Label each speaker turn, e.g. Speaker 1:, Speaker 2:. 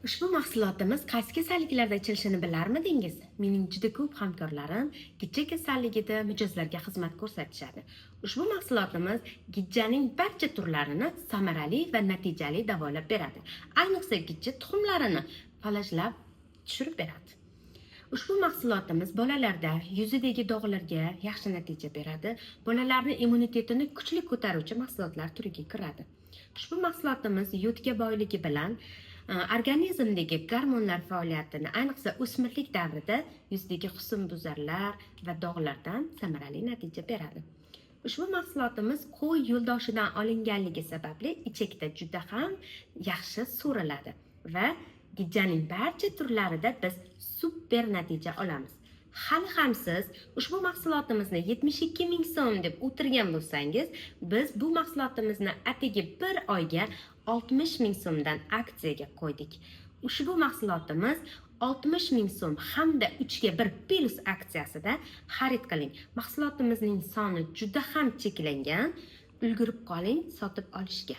Speaker 1: Ushbu mahsulotimiz qaysi kasalliklarda ichilishini bilarmidingiz? Mening juda ko'p hamkorlarim gijja kasalligida mijozlarga xizmat ko'rsatishadi. Ushbu mahsulotimiz gijjaning barcha turlarini samarali va natijali davolab beradi. Ayniqsa gijja tuxumlarini falajlab tushirib beradi. Ushbu mahsulotimiz bolalarda yuzidagi dog'larga yaxshi natija beradi. Bolalarning immunitetini kuchli ko'taruvchi mahsulotlar turiga kiradi. Ushbu mahsulotimiz yodga boyligi bilan organizmdagi gormonlar faoliyatini, ayniqsa o'smirlik davrida yuzdagi husnbuzarlar va dog'lardan samarali natija beradi. Ushbu mahsulotimiz qo'y yo'ldoshidan olinganligi sababli ichakda juda ham yaxshi so'riladi va gijjaning barcha turlarida biz super natija olamiz. Hali ham siz ushbu mahsulotimizni 72 ming so'm deb o'tirgan bo'lsangiz, biz bu mahsulotimizni atigi bir oyga 60 ming so'mdan aksiyaga qo'ydik. Ushbu mahsulotimiz 60 ming so'm hamda 3 ga 1 plus aksiyasida xarid qiling. Mahsulotimizning soni juda ham cheklangan. Ulgurib qoling sotib olishga.